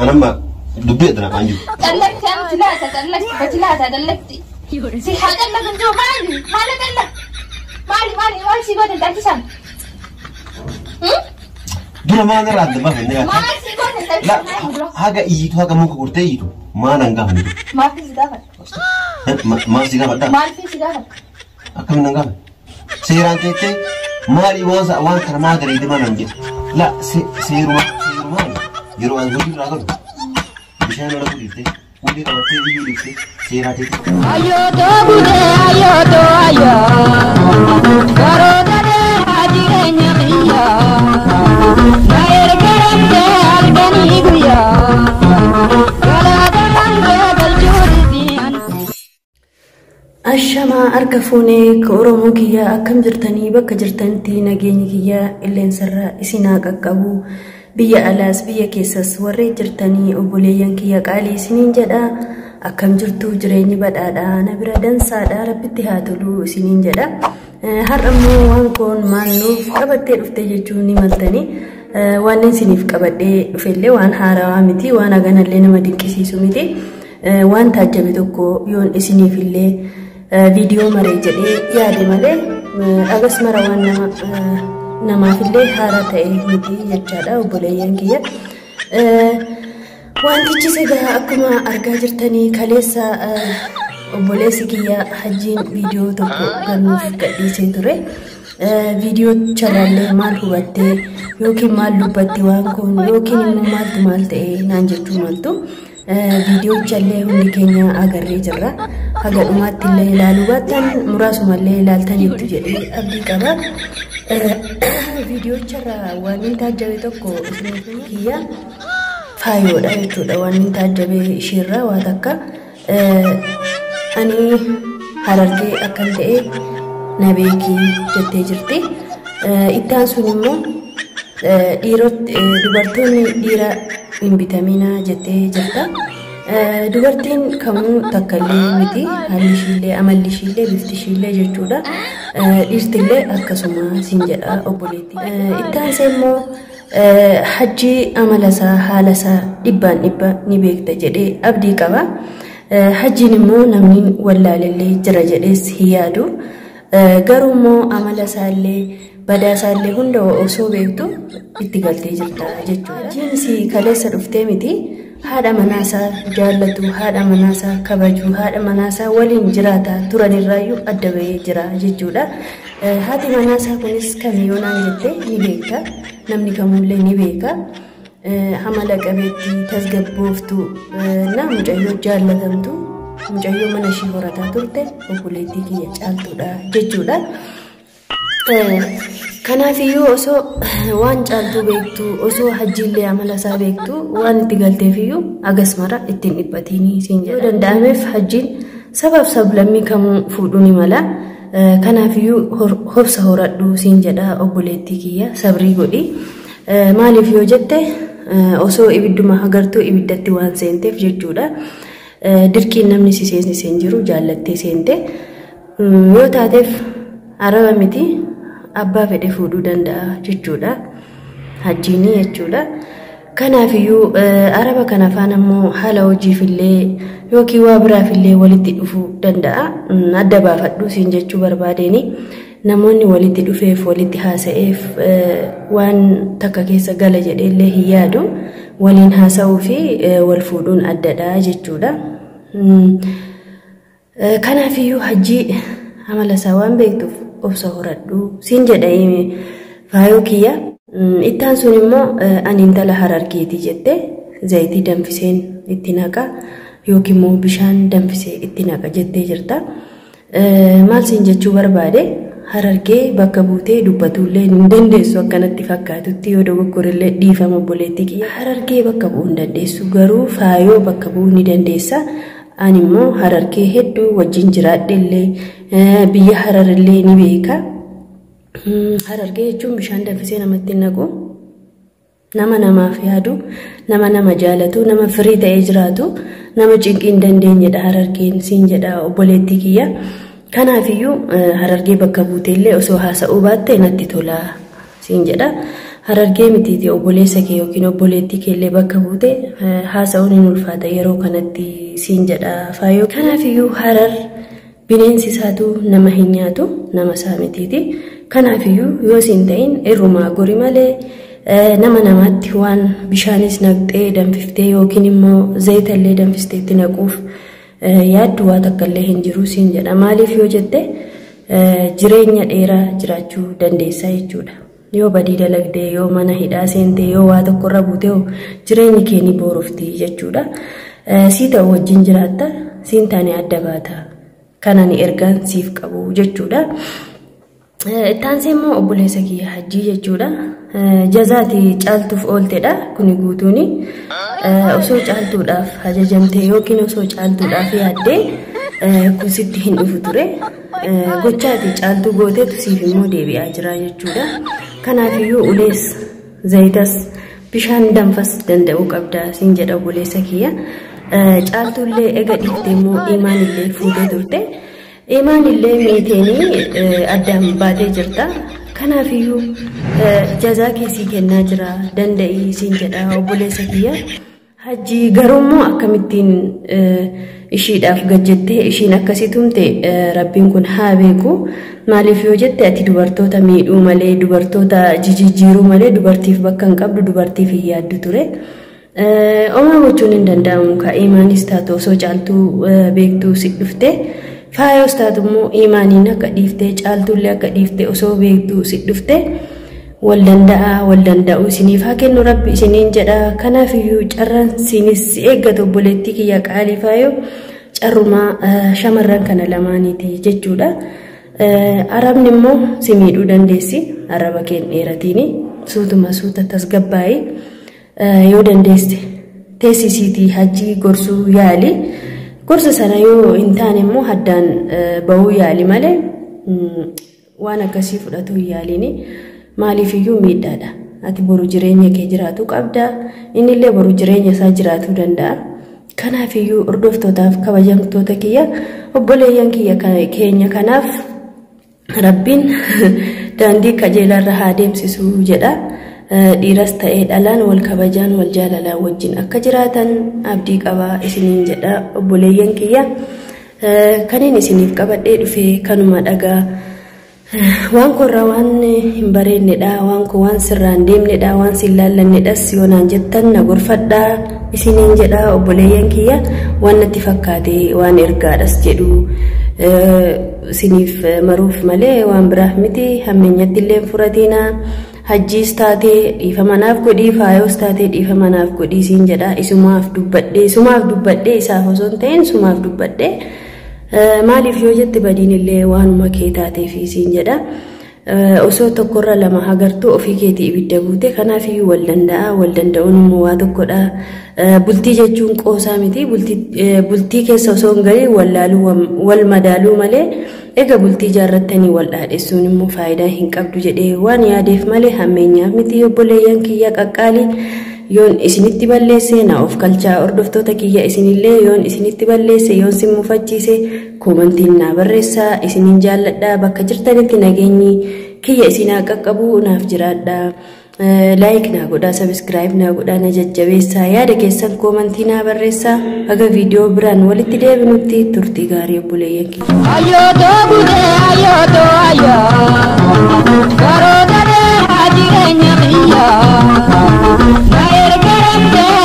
Anamma dubbii adda naqaan jiru. Xallaqti amti laata xallaqti bati laata xallaqti. Si haa xallaqan jiru maali maali xallaq maali maali maal si goote intaltisan. Dura maal irraa adda baafannee laata? Maal si goote La intaltisan dura? Haga iyyitu haga muka gurtee iyyitu maal an gaafanne? Maal si gaafadha? Maal si gaafadhaa? Maal si gaafadha? Akkamiin an gaafanne? Seeraan teettee maali waan waan kana maa dareede maal an jedhe? La seeruma seerumaan yeroo an hojii irraa galu bishaan lola dhiiftee ulee qabattee iyyuu dhiiftee seeraa teettee. Ayyooto gudee ayyooto ayyoo karoota dheeraa jireenya kiyyaa na ergaramtee halkanii guyyaa galaata kan kee galchuu diddiin. Ashamaa harka fuunee ka Oromoo kiyyaa akkam jirtanii bakka jirtanitti nageenyi kiyyaa qilleensarra isin haa qaqqabu. Biyya alaas biyya keessas warreen jirtanii obboleeyyan kiyya qaalii isiniin jedha. Akkam jirtu jireenyi badhaadhaa na bira dansaadha rabbitti haa tolu isiniin jedha. Har'a immoo waan koon maal nuuf qabattee dhufte jechuun ni maltanii. Waan isiniif qabadhee dhufellee waan haarawaa miti waan haganallee nama dinqisiisu miti. Waan taajjabe tokko yoon isiniifillee viidiyoo maree jedhee yaade malee agas mara waan nama namaafillee haaraa ta'e miti jechaadha obboleeyyan kiyya. Wantichis egaa akkuma argaa jirtanii kaleessa obboleessi kiyya Hajjiin viidiyoo tokko gannuuf gadhiisee ture. Viidiyoo charraallee maal hubattee yookiin maal dubbatti waan kun yookiin immoo maaltu maal ta'e naan jechuu maltu. Viidiyoocha hundi keenya agarree jirra. Haga dhumaatti illee ilaaluu baattan muraasumallee ilaaltaniittu jedhee abdii qaba. Viidiyoocha waan inni taajjabe tokko isiniif kiyya faayoodha jechuudha. Waan inni taajjabe isheerraa waa takka ani Harargee akkan ta'e na beekii jettee jirti. Ittaan sun immoo dubartoonni dhiira hin bitaminaa jettee jirta. Dubartiin kamuu takkallee miti haalli ishiillee amalli ishiillee bifti ishiillee jechuudha. Dhiirtillee akkasuma siin jedha obboleettii. Ittaansee immoo Hajjii amala isaa haala isaa dhibbaan dhibba ni beekta jedhee abdii qaba. Hajjiin immoo namni wallaalellee jira jedhees hin yaadu. Garuu immoo amala isaallee badaa isaallee hunda osoo beektu itti galtee jirta jechuudha. Hajjiin si kaleessa dhuftee miti haadha manaasaa jaallatu, haadha manaasaa kabaju, haadha manaasaa waliin jiraata turanirraayyuu adda bahee jira jechuudha. Haati manaasaa kunis kamiyyuu naan jettee ni beekta. Namni kamuullee ni beeka. Amala qabeettii tasgabbooftuu na mucayyoo jaallatamtu mucayyoo mana ishii horataa turte obboleettii kiyya caaltuudha jechuudha. Kanaafiyyuu osoo waan caaltuu beektu osoo Hajjiillee amala isaa beektu waan itti galteefiyyuu agas mara ittiin dhiphatiin siin jedha. Yoo danda'ameef Hajjiin sabaaf sablammii kamuu fuudhuu ni mala. Kanaafiyyuu hobsa horadhu siin jedha obboleettii kiyya sabrii godhi. Maaliif yoo jette osoo ibidduma agartuu ibiddatti waan seenteef jechuudha. Dirqiin namni si seensise hin jiru jaallattee seente. Yoo taateef araba miti abbaa fedhe fuudhuu danda'a jechuudha. Hajjiinii jechuudha. Kanaafiyyuu araba kana afaan ammoo haala hojiifillee yookiin waa biraafillee walitti dhufuu danda'a. Adda baafadhu siin jechuu barbaadeen namoonni walitti dhufeef walitti haasa'eef waan takka keessa gala jedheellee hin yaadu. Waliin haasa'uu fi wal fuudhuun addadha jechuudha. Kanaafiyyuu Hajjii amala isaa waan beektuuf obsa horadhu siin jedha faayoo kiyya. Ittaan sun immoo ani intala Harargeeti jette zayitii danfiseen itti naqa yookiin immoo bishaan danfisee itti naqa jettee jirta. Maal siin jechuu barbaade Harargee bakka buutee dubbatullee hin dandeessu akkanatti fakkaatutti yoo dogoggorillee dhiifama obboleettii kiyya. Harargee bakka bu'uu hin dandeessu garuu faayoo bakka bu'uu ni dandeessa. Ani immoo Harargee hedduu wajjin jiraadhellee biyya Hararillee ni beeka. Harargee jechuun bishaan danfisee namatti naqu, nama namaaf yaadu, nama nama jaalatu, nama firii ta'ee jiraatu, nama cinqii hin dandeenyedha Harargeen siin jedha obboleettii kiyya. Kanaafiyyuu Harargee bakka buuteellee osoo haasa'uu baatte natti tola siin jedha. Harargee mitiiti obboleessa kee yookiin obboleettii keellee bakka buute haasa'uun hin ulfaata yeroo kanatti siin jedha Faayoo. Kanaafiyyuu Harar bineensi isaatu nama hin nyaatu nama isaa mitiiti. Kanaafiyyuu yoo siin ta'in irrumaa gori malee nama namaatti waan bishaanis naqxee danfiftee yookiin immoo zayitallee danfistee itti naquuf yaaddu waa takkallee hin jiru siin jedha. Maaliif yoo jette jireenya dheeraa jiraachuu dandeessa jechuudha. Yoo badii dalagdee yoo mana hidhaa seentee yoo waa tokkorra buutee jireenyi kee ni boorofti jechuudha. Sii ta'u wajjin jiraatta siin taane adda baata. Kanani ergaan siif qabu jechuudha. Ittaansee immoo obboleessa kiyya Hajjii jechuudha. Jazaati caaltuuf ooltedha kuni guutuuni. Osoo caaltuudhaaf ajajamtee yookiin osoo caaltuudhaaf yaaddee kun sitti hin dhufu ture. Gochaati caaltuu gooteetu siif immoo deebi'aa jira jechuudha. Kanaafiyyuu ulees zayitas bishaan danfas danda'uu qabda siin jedha obboleessa kiyya. Caaltuullee ega dhiiftee immoo imaanillee fuutee turte. Imaanillee miiteenii addaan baatee jirta. Kanaafiyyuu jazaa keessii kennaa jira danda'ii siin jedha obboleessa kiyya. Hajji garuu immoo akkamittiin ishiidhaaf gajjettee ishiin akkasii tumte rabbiin kun haa beeku. Maaliif yoo jette ati dubartoota miidhuu malee dubartoota jijjiiruu malee dubartiif bakka hin qabdu dubartiif hin yaaddu ture. Omaa gochuun hin danda'amu ka imaanis taatu osoo caaltuu beektuu si dhufte. Faayoos taatu immoo imaaniin akka dhiiftee caaltuullee akka dhiiftee osoo beektuu si dhufte. Wal danda'a wal danda'u isiniif haa kennu rabbi isiniin jedha. Kanaafiyyuu carraan isinis si eeggatu obboleettii kiyya qaalii Faayoo carrumaa shamarran kana lamaaniiti jechuudha. Arabni immoo si miidhuu dandeessi araba keen dheeratiini suutuma suuta tasgabbaa'ee yoo dandeesse teessisiitii Hajjii gorsuu yaali. Gorsa sana yoo hin taane immoo haddaan bahuu yaali malee waan akkasii fudhatu hin yaaliini. Maaliifiyyuu miidhaadha. Ati boru jireenya kee jiraatu qabda. Innillee boru jireenya isaa jiraatuu danda'a. Kanaafiyyuu hordoftootaaf kabajamtoota kiyya obboleeyyan kiyya keenya kanaaf rabbiin daandii qajeelarra haa deemsisu jedha. Dhiiras ta'ee dhalaan wal kabajaan wal jaalalaan wajjin akka jiraatan abdii qaba isiniin jedha obboleeyyan kiyya. Kaniin isiniif qabadhee dhufe kanuma dhagaa. Waan korraa waan hin bareennedha, waan koo waan sirraan deemnedha, waan sin laallannedhas yoo naan jettan na gorfadhaa isiniin jedha obboleeyyan kiyya. Waan natti fakkaate waan ergaadhas jedhu isiniif maruuf malee waan biraaf miti. Hammeenyatti illee furatiina. Hajjiis taatee dhiifama naaf godhii, faayoos taatee dhiifama naaf godhii siin jedha. Isumaaf dubbadhee, isumaaf dubbadhee isaaf osoo hin ta'in isumaaf dubbadhee. Maaliif yoo jette badiin illee waanuma kee taateef siin jedha. Osoo tokkorra lama agartuu ofii keetii ibidda buute. Kanaafiyyuu wal danda'a, wal danda'uun immoo waa tokkodha. Bultii jechuun qoosaa miti. Bultii keessa osoo hin galiin wal laaluu wal madaaluu malee egaa bultii ijaarrattanii wal dhaadhessuun immoo faayidaa hin qabdu jedhee waan yaadeef malee hammeenyaaf miti obboleeyyan kiyya qaqqaalii. Yoon isinitti balleesse na of kalchaa hordoftoota kiyya isinillee yoon isinitti balleesse yoon sin mufachiise koomantiin naa barreessaa. Isinin jaalladha bakka jirtanitti nageenyi kiyya isinaa qaqqabu naaf jiraadha. Laayik naa godhaa, sabiskiraayib naa godhaa, na jajjabeessaa, yaada keessan koomantii naa barreessaa. Haga viidiyoo biraan walitti deebinutti turtii gaarii obboleeyyan kiyya. Ayyoo gudee ayyoo ayyoo karoota deemaa jireenya kiyya na ergaramtee